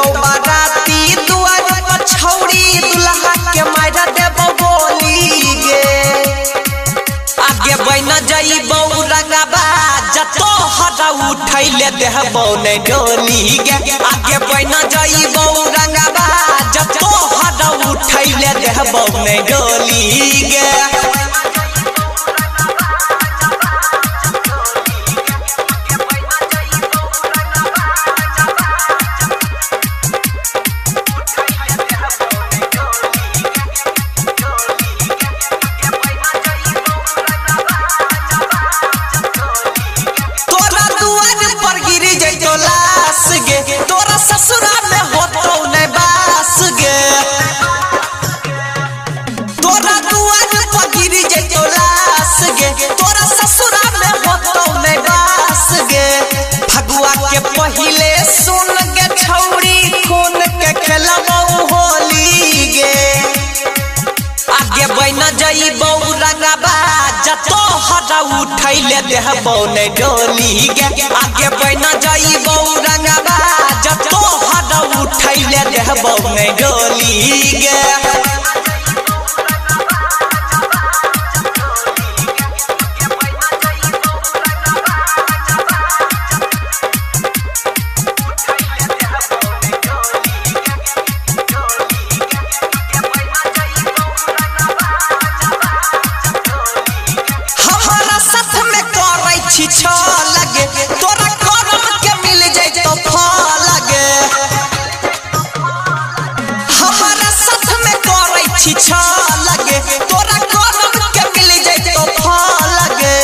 जैतौ बाराती दुआर पर छौड़ी दुल्हा के मार देबौ गोली गे। आगे बन जइबौ रंगबा जतो हरा उठैले देहबौ नै डोली गे। आगे बन जइबौ रंगबा जतो हरा उठैले देहबौ नै डोली गे। तोरा दुआर पर गिर जइतौ लाश गे, तोरा ससुरा में होतौ नै बास गे। तोरा दुआर पर गिर जइतौ लाश गे, तोरा ससुरा में होतौ नै बास गे। फगुआ के पहिले सुन गे छौड़ी खून के खेलबौ होली गे। आगे बन जइबौ रंगबा जतो हरा उठैले देहबौ नै डोली गे। आगे बन जइबौ रंगबा जतो हरा उठैले देहबौ नै डोली गे। हमारा साथ में करै छी लगे, तोरा करम के मिल जइतौ फल गे। हमारा साथ में करै छी लगे, तोरा करम के मिल जइतौ फल गे।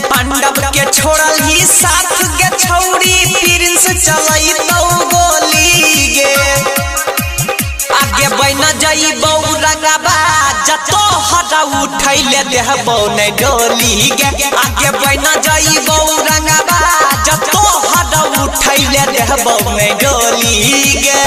पांडव के छोड़ल ही साथ गे छौड़ी प्रिंस चलैतौ गोली गे। आगे बन जइबौ रंगबा जतो हरा उठैले देहबौ नै डोली गे। आगे बन जइबौ रंगबा जतो हरा उठैले देहबौ नै डोली गे।